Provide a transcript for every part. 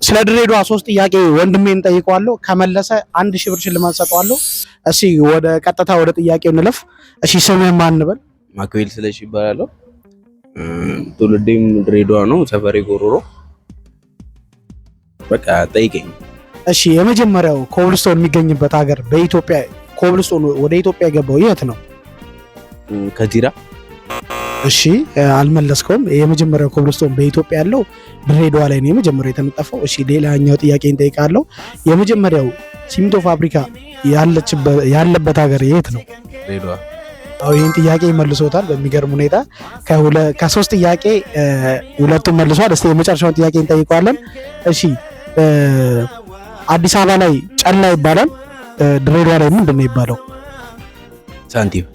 ስለ ድሬዳዋ ሶስት ጥያቄ ወንድሜን ጠይቀዋለሁ። ከመለሰ 1,000 ብር ሽልማት ሰጠዋለሁ። እሺ ወደ ቀጥታ ወደ ጥያቄው እንለፍ። እሺ ስምህ ማን እንበል? ማክቤል ስለሺ ይባላለሁ። ትውልዴም ድሬዳዋ ነው። ሰፈሬ ጎሮሮ። በቃ ጠይቀኝ። እሺ የመጀመሪያው ኮብልስቶን የሚገኝበት ሀገር በኢትዮጵያ ኮብልስቶን ወደ ኢትዮጵያ የገባው የት ነው? ከዚራ። እሺ አልመለስከውም። የመጀመሪያው ኮብልስቶን በኢትዮጵያ ያለው ድሬዳዋ ላይ ነው የመጀመሪያው የተነጠፈው። እሺ ሌላኛው ጥያቄ እንጠይቃለሁ። የመጀመሪያው ሲሚንቶ ፋብሪካ ያለበት ሀገር የት ነው? ድሬዳዋ። አዎ ይህን ጥያቄ መልሶታል በሚገርም ሁኔታ። ከሶስት ጥያቄ ሁለቱን መልሷል። እስቲ የመጨረሻውን ጥያቄ እንጠይቀዋለን። እሺ አዲስ አበባ ላይ ጨላ ይባላል። ድሬዳዋ ላይ ምንድን ነው ይባለው? ሳንቲም።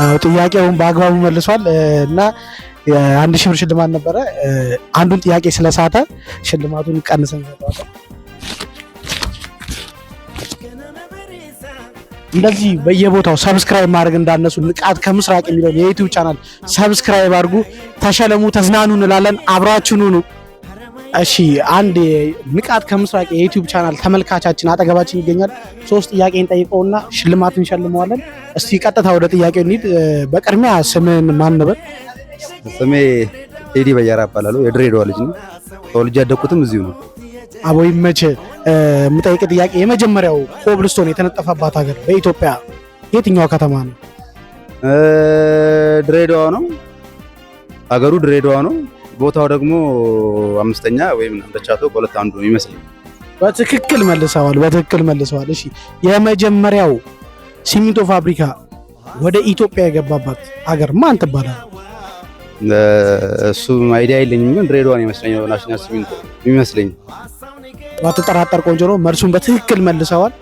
አዎ ጥያቄውን በአግባቡ መልሷል እና የ1,000 ብር ሽልማት ነበረ። አንዱን ጥያቄ ስለሳተ ሽልማቱን ቀንሰን እንሰጠዋለን። እንደዚህ በየቦታው subscribe ማድረግ እንዳነሱ ንቃት ከምስራቅ የሚለውን የ YouTube channel subscribe አድርጉ፣ ተሸለሙ፣ ተዝናኑ እንላለን። አብራችሁን ሁኑ። እሺ አንድ ንቃት ከምስራቅ የ YouTube channel ተመልካቻችን አጠገባችን ይገኛል። ሶስት ጥያቄን ጠይቀውና ሽልማት እንሸልመዋለን። እስቲ ቀጥታ ወደ ጥያቄው እንሂድ። በቅድሚያ ስምን ማን ነበር? ስሜ ቴዲ በየራ እባላለሁ። የድሬዳዋ ልጅ ነው። ተወልጄ ያደግኩትም እዚሁ ነው። አቦ ይመች። የምጠይቅ ጥያቄ የመጀመሪያው ኮብልስቶን የተነጠፈባት ሀገር በኢትዮጵያ የትኛው ከተማ ነው? ድሬዳዋ ነው። ሀገሩ ድሬዳዋ ነው። ቦታው ደግሞ አምስተኛ ወይም ደቻቶ ከሁለት አንዱ ነው ይመስለኛል። በትክክል መልሰዋል። በትክክል መልሰዋል። እሺ የመጀመሪያው ሲሚንቶ ፋብሪካ ወደ ኢትዮጵያ የገባባት ሀገር ማን ትባላለች? እሱ idea የለኝም፣ ግን ድሬዳዋ ነው ይመስለኛል። ናሽናል ሲሚንቶ ይመስለኝ። ባትጠራጠር ቆንጆ ነው። መልሱን በትክክል መልሰዋል።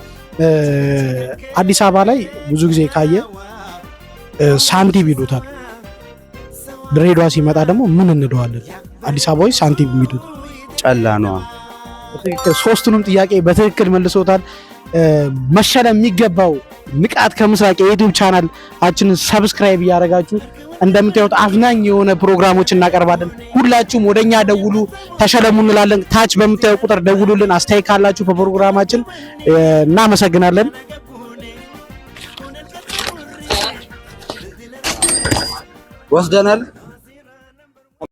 አዲስ አበባ ላይ ብዙ ጊዜ ካየ ሳንቲም ይሉታል። ድሬዳዋ ሲመጣ ደግሞ ምን እንለዋለን? አዲስ አበባ ሳንቲም የሚሉት ጨላ ነዋ። በትክክል ሶስቱንም ጥያቄ በትክክል መልሶታል። መሸለም የሚገባው ንቃት ከምስራቅ የ YouTube channel ኣችንን subscribe እያደረጋችሁ እንደምታዩት አዝናኝ የሆነ ፕሮግራሞች እናቀርባለን። ሁላችሁም ወደኛ ደውሉ፣ ተሸለሙ እንላለን። ታች በምታየው ቁጥር ደውሉልን፣ አስተያየት ካላችሁ በፕሮግራማችን። እናመሰግናለን። ወስደናል።